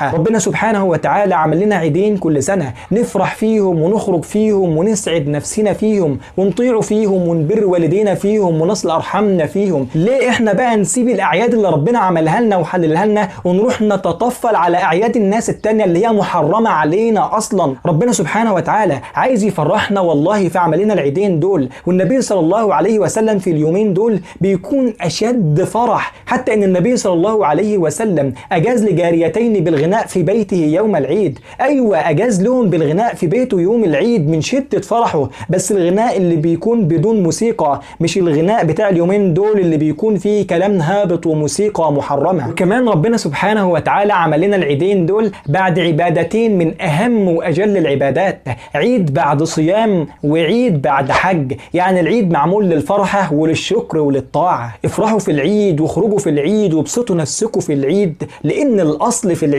ربنا سبحانه وتعالى عمل لنا عيدين كل سنة نفرح فيهم ونخرج فيهم ونسعد نفسنا فيهم ونطيع فيهم ونبر والدينا فيهم ونصل أرحامنا فيهم. ليه احنا بقى نسيب الأعياد اللي ربنا عملها لنا وحللها لنا ونروح نتطفل على أعياد الناس التانية اللي هي محرمة علينا أصلا؟ ربنا سبحانه وتعالى عايز يفرحنا والله، فعمل لنا العيدين دول. والنبي صلى الله عليه وسلم في اليومين دول بيكون أشد فرح، حتى إن النبي صلى الله عليه وسلم أجاز لجاريتين بالغناء في بيته يوم العيد. أيوة، أجاز لهم بالغناء في بيته يوم العيد من شدة فرحه، بس الغناء اللي بيكون بدون موسيقى، مش الغناء بتاع اليومين دول اللي بيكون فيه كلام هابط وموسيقى محرمة. وكمان ربنا سبحانه وتعالى عمل لنا العيدين دول بعد عبادتين من أهم وأجل العبادات، عيد بعد صيام وعيد بعد حج. يعني العيد معمول للفرحة وللشكر وللطاعة. افرحوا في العيد واخرجوا في العيد وابسطوا نفسكم في العيد، لأن الأصل في العيد